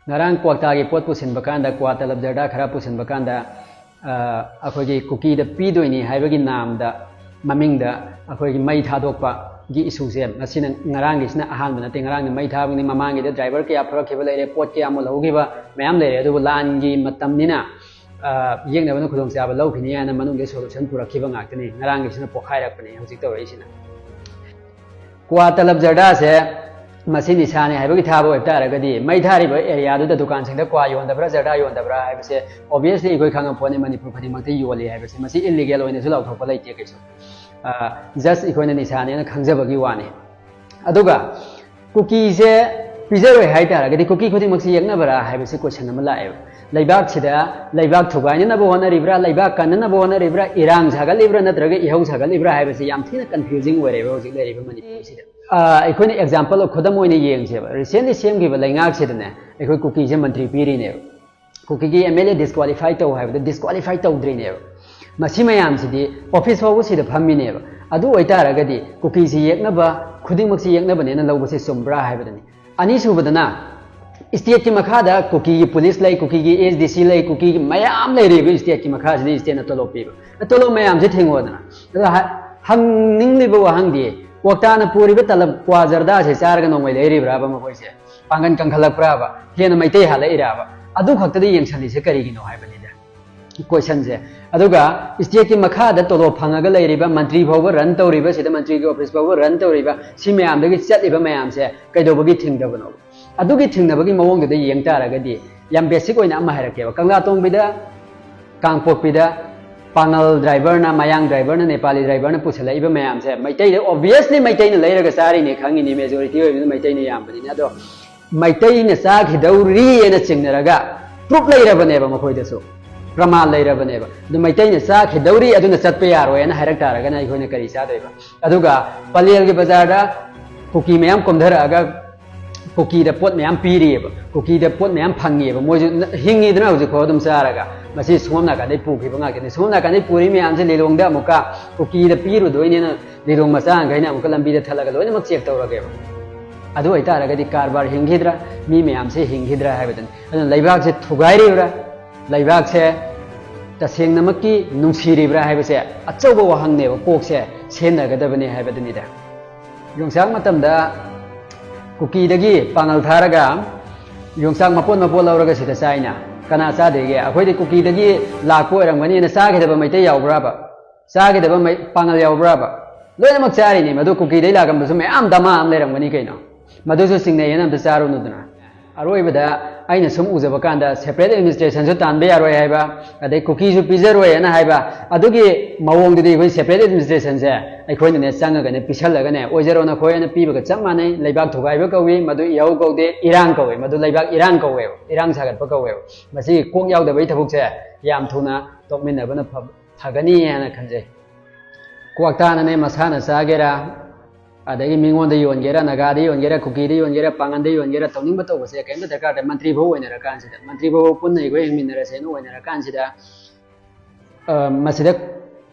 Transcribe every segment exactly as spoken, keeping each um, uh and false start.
ꯉꯔꯥꯡ ꯀ꯭ꯋꯥꯛꯇꯥꯒꯤ ꯄꯣꯠ ꯄꯨꯁꯤꯟꯕ ꯀꯥꯟꯗ, ꯀ꯭ꯋꯥ ꯇꯂꯕ ꯖꯔꯗꯥ ꯈꯔ ꯄꯨꯁꯤꯟꯕ ꯀꯥꯟꯗ, ꯑ, ꯑꯩꯈꯣꯏꯒꯤ ꯀꯨꯀꯤꯗ ꯄꯤꯗꯣꯏꯅꯤ ꯍꯥꯏꯕꯒꯤ ꯅꯥꯝꯗ, ꯃꯃꯤꯡꯗ ꯑꯩꯈꯣꯏꯒꯤ ꯃꯩ ꯊꯥꯗꯣꯛꯄꯒꯤ ꯏꯁꯨꯁꯦ, ꯃꯁꯤꯅ ꯉꯔꯥꯡꯒꯤꯁꯤꯅ ꯑꯍꯥꯟꯕ ꯅꯠꯇꯦ꯫ ꯉꯔꯥꯡꯗꯤ ꯃꯩ ꯊꯥꯕꯒꯤꯅꯤ, ꯃꯃꯥꯡꯒꯤꯗ ꯗ꯭ꯔꯥꯏꯚꯔ ꯀꯌꯥ ꯐꯨꯔꯛꯈꯤꯕ ꯂꯩꯔꯦ, ꯄꯣꯠ ꯀꯌꯥ ꯑꯃꯨꯛ ꯂꯧꯈꯤꯕ ꯃꯌꯥꯝ ꯂꯩꯔꯦ꯫ ꯑꯗꯨꯕꯨ ꯂꯥꯟꯒꯤ ꯃꯇꯝꯅꯤꯅ, ꯑ, ꯌꯦꯛꯅꯕꯅ ꯈꯨꯗꯣꯡꯆꯥꯕ ꯂꯧꯈꯤꯅꯤ ꯍꯥꯏꯅ ꯃꯅꯨꯡꯗ ꯁꯣꯂꯨꯁꯟ ꯄꯨꯔꯛꯈꯤꯕ ꯉꯥꯛꯇꯅꯤ꯫ ꯉꯔꯥꯡꯒꯤꯁꯤꯅ ꯄꯣꯛꯈꯥꯏꯔꯛꯄꯅꯤ ꯍꯧꯖꯤꯛ ꯇꯧꯔꯛꯏꯁꯤꯅ꯫ ꯀ꯭ꯋꯥ ꯇꯂꯕ ꯖꯔꯗꯥꯁꯦ ꯃꯁꯤ ꯅꯤꯁꯥꯅꯤ ꯍꯥꯏꯕꯒꯤ ꯊꯥꯕ ꯑꯣꯏꯕ ꯇꯥꯔꯒꯗꯤ, ꯃꯩ ꯊꯥꯔꯤꯕ ꯑꯦꯔꯤꯌꯥꯗꯨꯗ ꯗꯨꯀꯥꯟꯁꯤꯡꯗ ꯀ꯭ꯋꯥ ꯌꯣꯟꯗꯕ꯭ꯔꯥ, ꯖꯔꯗꯥ ꯌꯣꯟꯗꯕ꯭ꯔꯥ ꯍꯥꯏꯕꯁꯦ obviously ꯑꯩꯈꯣꯏ ꯈꯪꯉ ꯄꯣꯠꯅꯤ, ꯃꯅꯤꯄꯨꯔ ꯈꯨꯗꯤꯡꯃꯛꯇ ꯌꯣꯜꯂꯤ ꯍꯥꯏꯕꯁꯦ꯫ ꯃꯁꯤ ꯏꯜꯂꯤꯒꯦꯜ ꯑꯣꯏꯅꯁꯨ ꯂꯥꯎꯊꯣꯛꯄ ꯂꯩꯇꯦ ꯀꯩꯁꯨ꯫ ꯑ, just ꯑꯩꯈꯣꯏꯅ ꯅꯤꯁꯥꯅꯦꯅ ꯈꯪꯖꯕꯒꯤ ꯋꯥꯅꯤ꯫ ꯑꯗꯨꯒ ꯀꯨꯀꯤꯁꯦ ꯄꯤꯖꯔꯣꯏ ꯍꯥꯏ ꯇꯥꯔꯒꯗꯤ ꯀꯨꯀꯤ ꯈꯨꯗꯤꯡꯃꯛꯁꯤ ꯌꯦꯛꯅꯕ꯭ꯔꯥ ꯍꯥꯏꯕꯁꯤ ꯀꯣꯏꯁꯟ ꯑꯃ ꯂꯥꯛꯑꯦꯕ꯫ ꯂꯩꯕꯥꯛꯁꯤꯗ ꯂꯩꯕꯥꯛ ꯊꯨꯒꯥꯏꯅꯅꯕ ꯍꯣꯠꯅꯔꯤꯕ꯭ꯔꯥ, ꯂꯩꯕꯥꯛ ꯀꯟꯅꯅꯕ ꯍꯣꯠꯅꯔꯤꯕ꯭ꯔꯥ, ꯏꯔꯥꯡ ꯁꯥꯒꯠꯂꯤꯕ꯭ꯔꯥ ꯅꯠꯇ꯭ꯔꯒ ꯏꯍꯧ ꯁꯥꯒꯠꯂꯤꯕ꯭ꯔꯥ ꯍꯥꯏꯕꯁꯤ ꯌꯥꯝ ꯊꯤꯅ confusing ꯑꯣꯏꯔꯦꯕ ꯍꯧꯖꯤꯛ ꯂꯩꯔꯤꯕ ꯃꯅꯤꯄꯨꯔꯁꯤꯗ꯫ ꯑ, ꯑꯩꯈꯣꯏꯅ example, ꯈꯨꯗꯝ ꯑꯣꯏꯅ ꯌꯦꯡꯁꯦꯕ, recently ꯁꯦꯝꯈꯤꯕ ꯂꯩꯉꯥꯛꯁꯤꯗꯅꯦ ꯑꯩꯈꯣꯏ ꯀꯨꯀꯤꯁꯦ ꯃꯟꯇ꯭ꯔꯤ ꯄꯤꯔꯤꯅꯦꯕ꯫ ꯀꯨꯀꯤꯒꯤ MLA disqualify ꯇꯧ ꯍꯥꯏꯕꯗ disqualify ꯇꯧꯗ꯭ꯔꯤꯅꯦꯕ꯫ ꯃꯁꯤ ꯃꯌꯥꯝꯁꯤꯗꯤ office ꯐꯥꯎꯕ ꯁꯤꯗ ꯐꯝꯃꯤꯅꯦꯕ꯫ ꯑꯗꯨ ꯑꯣꯏꯇꯥꯔꯒꯗꯤ ꯀꯨꯀꯤꯁꯤ ꯌꯦꯛꯅꯕ, ꯈꯨꯗꯤꯡꯃꯛꯁꯤ ꯌꯦꯛꯅꯕꯅꯦꯅ ꯂꯧꯕꯁꯤ ꯆꯨꯝꯕ꯭ꯔꯥ ꯍꯥꯏꯕꯗꯨꯅꯤ꯫ ꯑꯅꯤꯁꯨꯕꯗꯅ, stateꯀꯤ ꯃꯈꯥꯗ ꯀꯨꯀꯤꯒꯤ police ꯂꯩ, ꯀꯨꯀꯤꯒꯤ ASDC ꯂꯩ, ꯀꯨꯀꯤꯒꯤ ꯃꯌꯥꯝ ꯂꯩꯔꯤꯕ stateꯀꯤ ꯃꯈꯥꯁꯤꯗ stateꯅ ꯇꯣꯂꯣꯞ ꯄꯤꯕ꯫ ꯇꯣꯂꯣꯞ ꯃꯌꯥꯝꯁꯦ ꯊꯤꯡꯉꯣꯗꯅ꯫ ꯑꯗꯣ ꯍ-, ꯍꯪꯅꯤꯡꯂꯤꯕ ꯋꯥꯍꯪꯗꯤ, ꯀ꯭ꯋꯥꯛꯇꯥꯅ ꯄꯨꯔꯤꯕ ꯇꯂꯕ ꯀ꯭ꯋꯥ ꯖꯔꯗꯥꯁꯦ ꯆꯥꯔꯒ ꯅꯣꯡꯃꯩ ꯂꯩꯔꯤꯕ꯭ꯔꯥꯕ ꯃꯈꯣꯏꯁꯦ? ꯄꯥꯡꯒꯜ ꯀꯟꯈꯠꯂꯛꯄ꯭ꯔꯥꯕ? ꯍꯦꯟꯅ ꯃꯩꯇꯩ ꯍꯥꯜꯂꯛꯏꯔꯕ? ꯑꯗꯨ ꯈꯛꯇꯗ ꯌꯦꯡꯁꯜꯂꯤꯁꯦ ꯀꯔꯤꯒꯤꯅꯣ ꯍꯥꯏꯕꯅꯤꯗ꯫ Questionꯁꯦ꯫ ꯑꯗꯨꯒ stateꯀꯤ ꯃꯈꯥꯗ ꯇꯣꯂꯣꯞ ꯐꯪꯉꯒ ꯂꯩꯔꯤꯕ, ꯃꯟꯇ꯭ꯔꯤ ꯐꯥꯎꯕ run ꯇꯧꯔꯤꯕ, ꯁꯤꯗ ꯃꯟꯇ꯭ꯔꯤꯒꯤ office ꯐꯥꯎꯕ run ꯇꯧꯔꯤꯕ, ꯁꯤ ꯃꯌꯥꯝꯗꯒꯤ ꯆꯠꯂꯤꯕ ꯃꯌꯥꯝꯁꯦ ꯀꯩꯗꯧꯕꯒꯤ ꯊꯤꯡꯗꯕꯅꯣ? ꯑꯗꯨꯒꯤ ꯊꯤꯡꯅꯕꯒꯤ ꯃꯑꯣꯡꯗꯨꯗ ꯌꯦꯡ ꯇꯥꯔꯒꯗꯤ, ꯌꯥꯝ basic ꯑꯣꯏꯅ ꯑꯃ ꯍꯥꯏꯔꯛꯀꯦꯕ꯫ ꯀꯪꯂꯥꯇꯣꯡꯕꯤꯗ, ꯀꯥꯡꯄꯣꯛꯄꯤꯗ ꯄꯥꯉꯜ driverꯅ, ꯃꯌꯥꯡ driverꯅ, ꯅꯦꯄꯥꯂꯤ driverꯅ ꯄꯨꯁꯜꯂꯛꯏꯕ ꯃꯌꯥꯝꯁꯦ ꯃꯩꯇꯩꯗ, obviously ꯃꯩꯇꯩꯅ ꯂꯩꯔꯒ ꯆꯥꯔꯤꯅꯤ ꯈꯪꯉꯤꯅꯤ, majority ꯑꯣꯏꯕꯅꯤꯅ ꯃꯩꯇꯩꯅ ꯌꯥꯝꯕꯅꯤꯅ꯫ ꯑꯗꯣ ꯃꯩꯇꯩꯅ ꯆꯥꯈꯤꯗꯧꯔꯤ ꯍꯥꯏꯅ ꯆꯤꯡꯅꯔꯒ proof ꯂꯩꯔꯕꯅꯦꯕ ꯃꯈꯣꯏꯗꯁꯨ, ꯄ꯭ꯔꯃꯥꯟ ꯂꯩꯔꯕꯅꯦꯕ꯫ ꯑꯗꯨ ꯃꯩꯇꯩꯅ ꯆꯥꯈꯤꯗꯧꯔꯤ, ꯑꯗꯨꯅ ꯆꯠꯄ ꯌꯥꯔꯣꯏ ꯍꯥꯏꯅ ꯍꯥꯏꯔꯛ ꯇꯥꯔꯒꯅ ꯑꯩꯈꯣꯏꯅ ꯀꯔꯤ ꯆꯥꯗꯣꯏꯕ? ꯑꯗꯨꯒ ꯄꯂꯦꯜꯒꯤ ꯕꯖꯥꯔꯗ ꯀꯨꯀꯤ ꯃꯌꯥꯝ ꯀꯨꯝꯊꯔꯛꯑꯒ ꯀꯨꯀꯤꯗ ꯄꯣꯠ ꯃꯌꯥꯝ ꯄꯤꯔꯤꯑꯕ, ꯀꯨꯀꯤꯗ ꯄꯣꯠ ꯃꯌꯥꯝ ꯐꯪꯉꯤꯑꯕ, ꯃꯣꯏꯁꯨ ꯅ-, ꯍꯤꯡꯉꯤꯗꯅ ꯍꯧꯖꯤꯛꯐꯥꯎ ꯑꯗꯨꯝ ꯆꯥꯔꯒ꯫ ꯃꯁꯤ ꯁꯣꯝ ꯅꯥꯀꯟꯗꯩ ꯄꯨꯈꯤꯕ ꯉꯥꯛꯇꯅꯤ꯫ ꯁꯣꯝ ꯅꯥꯀꯟꯗꯩ ꯄꯨꯔꯤ ꯃꯌꯥꯝꯁꯦ ꯂꯤꯂꯣꯡꯗ ꯑꯃꯨꯛꯀ ꯀꯨꯀꯤꯗ ꯄꯤꯔꯨꯗꯣꯏꯅꯦꯅ ꯂꯤꯂꯣꯡ ꯃꯆꯥꯈꯩꯅ ꯑꯃꯨꯛꯀ ꯂꯝꯕꯤꯗ ꯊꯠꯂꯒ ꯂꯣꯏꯅꯃꯛ check ꯇꯧꯔꯒꯦꯕ꯫ ꯑꯗꯨ ꯑꯣꯏꯇꯥꯔꯒꯗꯤ ꯀꯔꯕꯥꯔ ꯍꯤꯡꯈꯤꯗ꯭ꯔꯥ, ꯃꯤ ꯃꯌꯥꯝꯁꯦ ꯍꯤꯡꯈꯤꯗ꯭ꯔꯥ ꯍꯥꯏꯕꯗꯨꯅꯤ꯫ ꯑꯗꯨꯅ ꯂꯩꯕꯥꯛꯁꯦ ꯊꯨꯒꯥꯏꯔꯤꯕ꯭ꯔꯥ, ꯂꯩꯕꯥꯛꯁꯦ ꯇꯁꯦꯡꯅꯃꯛꯀꯤ ꯅꯨꯡꯁꯤꯔꯤꯕ꯭ꯔꯥ ꯍꯥꯏꯕꯁꯦ ꯑꯆꯧꯕ ꯋꯥꯍꯪꯅꯦꯕ, ꯀꯣꯛꯁꯦ ꯁꯦꯟꯅꯒꯗꯕꯅꯦ ꯍꯥꯏꯕꯗꯨꯅꯤꯗ꯫ ꯌꯣꯡꯆꯥꯛ ꯃꯇꯝꯗ ꯀꯨꯀꯤꯗꯒꯤ ꯄꯥꯉꯜ ꯊꯥꯔꯒ ꯌꯣꯡꯆꯥꯛ ꯃꯄꯣꯠ ꯃꯄꯣꯠ ꯂꯧꯔꯒ ꯁꯤꯗ ꯆꯥꯏꯅ꯫ ꯀꯅꯥ ꯆꯥꯗꯦꯒꯦ? ꯑꯩꯈꯣꯏꯗꯤ ꯀꯨꯀꯤꯗꯒꯤ ꯂꯥꯛꯄ ꯑꯣꯏꯔꯝꯒꯅꯤꯅ ꯆꯥꯈꯤꯗꯕ ꯃꯩꯇꯩ ꯌꯥꯎꯕ꯭ꯔꯥꯕ? ꯆꯥꯈꯤꯗꯕ ꯃꯩ-, ꯄꯥꯉꯜ ꯌꯥꯎꯕ꯭ꯔꯥꯕ? ꯂꯣꯏꯅꯃꯛ ꯆꯥꯔꯤꯅꯤ꯫ ꯃꯗꯨ ꯀꯨꯀꯤꯗꯩ ꯂꯥꯛꯂꯝꯕꯁꯨ ꯃꯌꯥꯝ ꯗꯃꯥ ꯑꯃ ꯂꯩꯔꯝꯒꯅꯤ ꯀꯩꯅꯣ꯫ ꯃꯗꯨꯁꯨ ꯆꯤꯡꯅꯩꯌꯦꯅ ꯑꯝꯇ ꯆꯥꯔꯨꯅꯨꯗꯅ꯫ ꯑꯔꯣꯏꯕꯗ ꯑꯩꯅ ꯁꯨꯝ ꯎꯖꯕ ꯀꯥꯟꯗ separate administrationꯁꯨ ꯇꯥꯟꯕ ꯌꯥꯔꯣꯏ ꯍꯥꯏꯕ, ꯑꯗꯩ ꯀꯨꯀꯤꯁꯨ ꯄꯤꯖꯔꯣꯏꯅ ꯍꯥꯏꯕ, ꯑꯗꯨꯒꯤ ꯃꯑꯣꯡꯗꯨꯗꯤ ꯑꯩꯈꯣꯏ separate administrationꯁꯦ ꯑꯩꯈꯣꯏꯅꯅꯦ ꯆꯪꯉꯒꯅꯦ ꯄꯤꯁꯜꯂꯒꯅꯦ, "ꯑꯣꯏꯖꯔꯣ ꯅꯈꯣꯏ" ꯑꯅ ꯄꯤꯕꯒ ꯆꯞ ꯃꯥꯟꯅꯩ꯫ ꯂꯩꯕꯥꯛ ꯊꯨꯒꯥꯏꯕ ꯀꯧꯏ, ꯃꯗꯨ ꯏꯍꯧ ꯀꯧꯗꯦ, ꯏꯔꯥꯡ ꯀꯧꯏ, ꯃꯗꯨ ꯂꯩꯕꯥꯛ ꯏꯔꯥꯡ ꯀꯧꯋꯦꯕ, ꯏꯔꯥꯡ ꯁꯥꯒꯠꯄ ꯀꯧꯋꯦꯕ꯫ ꯃꯁꯤꯒꯤ ꯀꯣꯛ ꯌꯥꯎꯗꯕꯒꯤ ꯊꯕꯛꯁꯦ ꯌꯥꯝ ꯊꯨꯅ ꯇꯣꯛꯃꯤꯟꯅꯕꯅ ꯐ-, ꯐꯒꯅꯤ ꯍꯥꯏꯅ ꯈꯟꯖꯩ꯫ ꯀ꯭ꯋꯥꯛꯇꯥꯅꯅꯦ ꯃꯁꯥꯅ ꯆꯥꯒꯦꯔꯥ, ꯑꯗꯒꯤ ꯃꯤꯉꯣꯟꯗ ꯌꯣꯟꯒꯦꯔꯥ, ꯅꯥꯒꯥꯗ ꯌꯣꯟꯒꯦꯔꯥ, ꯀꯨꯀꯤꯗ ꯌꯣꯟꯒꯦꯔꯥ, ꯄꯥꯉꯟꯗ ꯌꯣꯟꯒꯦꯔꯥ, ꯇꯧꯅꯤꯡꯕ ꯇꯧꯕꯁꯦ ꯀꯔꯤꯝꯇ ꯗꯔꯀꯥꯔ ꯇꯥꯗꯦ꯫ ꯃꯟꯇ꯭ꯔꯤ ꯐꯥꯎ ꯑꯣꯏꯅꯔꯀꯥꯟꯁꯤꯗ, ꯃꯟꯇ꯭ꯔꯤ ꯐꯥꯎ ꯄꯨꯟꯅ ꯑꯩꯈꯣꯏ ꯍꯤꯡꯃꯤꯟꯅꯔꯁꯦꯅ ꯑꯣꯏꯅꯔꯀꯥꯟꯁꯤꯗ, ꯑ, ꯃꯁꯤꯗ,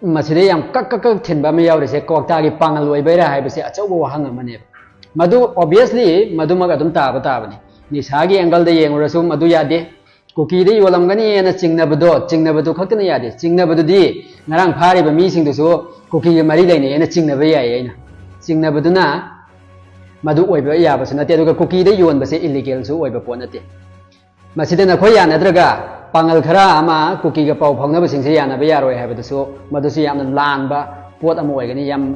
ꯃꯁꯤꯗ ꯌꯥꯝ ꯀꯛ ꯀꯛ ꯀꯛ ꯊꯤꯟꯕ ꯑꯃ ꯌꯥꯎꯔꯤꯁꯦ ꯀ꯭ꯋꯥꯛꯇꯥꯒꯤ ꯄꯥꯉꯜ ꯑꯣꯏꯕꯩꯔꯥ ꯍꯥꯏꯕꯁꯦ ꯑꯆꯧꯕ ꯋꯥꯍꯪ ꯑꯃꯅꯦꯕ꯫ ꯃꯗꯨ obviously ꯃꯗꯨꯃꯛ ꯑꯗꯨꯝ ꯇꯥꯕ ꯇꯥꯕꯅꯤ꯫ ꯅꯤꯁꯥꯒꯤ angle ꯗ ꯌꯦꯡꯉꯨꯔꯁꯨ ꯃꯗꯨ ꯌꯥꯗꯦ꯫ ꯀꯨꯀꯤꯗ ꯌꯣꯜꯂꯝꯒꯅꯤꯅ ꯆꯤꯡꯅꯕꯗꯣ, ꯆꯤꯡꯅꯕꯗꯨ ꯈꯛꯇꯅ ꯌꯥꯗꯦ꯫ ꯆꯤꯡꯅꯕꯗꯨꯗꯤ ꯉꯔꯥꯡ ꯐꯥꯔꯤꯕ ꯃꯤꯁꯤꯡꯗꯨꯁꯨ ꯀꯨꯀꯤꯒ ꯃꯔꯤ ꯂꯩꯅꯩꯅ ꯆꯤꯡꯅꯕ ꯌꯥꯏꯌꯦ ꯑꯩꯅ꯫ ꯆꯤꯡꯅꯕꯗꯨꯅ ꯃꯗꯨ ꯑꯣꯏꯕ ꯌꯥꯕꯁꯨ ꯅꯠꯇꯦ, ꯑꯗꯨꯒ ꯀꯨꯀꯤꯗ ꯌꯣꯟꯕꯁꯦ illegal ꯁꯨ ꯑꯣꯏꯕ ꯄꯣꯠ ꯅꯠꯇꯦ꯫ ꯃꯁꯤꯗ ꯅꯈꯣꯏ ꯌꯥꯅꯗ꯭ꯔꯒ ꯄꯥꯉꯜ ꯈꯔ ꯑꯃ ꯀꯨꯀꯤꯒ ꯄꯥꯎ ꯐꯥꯎꯅꯕꯁꯤꯡꯁꯦ ꯌꯥꯅꯕ ꯌꯥꯔꯣꯏ ꯍꯥꯏꯕꯗꯨꯁꯨ, ꯃꯗꯨꯁꯨ ꯌꯥꯝꯅ ꯂꯥꯟꯕ ꯄꯣꯠ ꯑꯃ ꯑꯣꯏꯒꯅꯤ, ꯌꯥꯝ,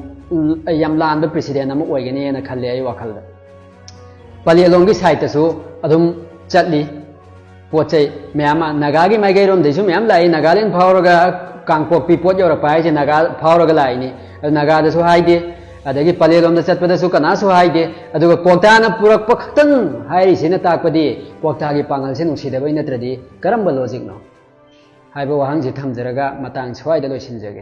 ꯌꯥꯝ ꯂꯥꯟꯕ precedent ꯑꯃ ꯑꯣꯏꯒꯅꯤꯅ ꯈꯜꯂꯦ ꯑꯩ ꯋꯥꯈꯜꯗ꯫ ꯄꯂꯦꯜꯂꯣꯝꯒꯤ side ꯇꯁꯨ ꯑꯗꯨꯝ ꯆꯠꯂꯤ ꯄꯣꯠ ꯆꯩ ꯃꯌꯥꯝ ꯑꯃ꯫ ꯅꯥꯒꯥꯒꯤ ꯃꯥꯏꯀꯩꯔꯣꯝꯗꯩꯁꯨ ꯃꯌꯥꯝ ꯂꯥꯛꯏ꯫ ꯅꯥꯒꯥꯂꯦꯟ ꯐꯥꯎꯔꯒ ꯀꯥꯡꯄꯣꯛꯄꯤ ꯄꯣꯠ ꯌꯧꯔꯛꯄ ꯍꯥꯏꯁꯦ ꯅꯥꯒꯥ ꯐꯥꯎꯔꯒ ꯂꯥꯛꯏꯅꯤ꯫ ꯑꯗꯨ ꯅꯥꯒꯥꯗꯁꯨ ꯍꯥꯏꯗꯦ, ꯑꯗꯒꯤ ꯄꯂꯦꯜꯂꯣꯝꯗ ꯆꯠꯄꯗꯁꯨ ꯀꯅꯥꯁꯨ ꯍꯥꯏꯗꯦ꯫ ꯑꯗꯨꯒ ꯀ꯭ꯋꯥꯛꯇꯥꯅ ꯄꯨꯔꯛꯄ ꯈꯛꯇꯪ ꯍꯥꯏꯔꯤꯁꯤꯅ ꯇꯥꯛꯄꯗꯤ ꯀ꯭ꯋꯥꯛꯇꯥꯒꯤ ꯄꯥꯉꯜꯁꯦ ꯅꯨꯡꯁꯤꯗꯕꯩ ꯅꯠꯇ꯭ꯔꯗꯤ ꯀꯔꯝꯕ logic ꯅꯣ? ꯍꯥꯏꯕ ꯋꯥꯍꯪꯁꯤ ꯊꯝꯖꯔꯒ ꯃꯇꯥꯡ ꯁ꯭ꯋꯥꯏꯗ ꯂꯣꯏꯁꯤꯟꯖꯒꯦ꯫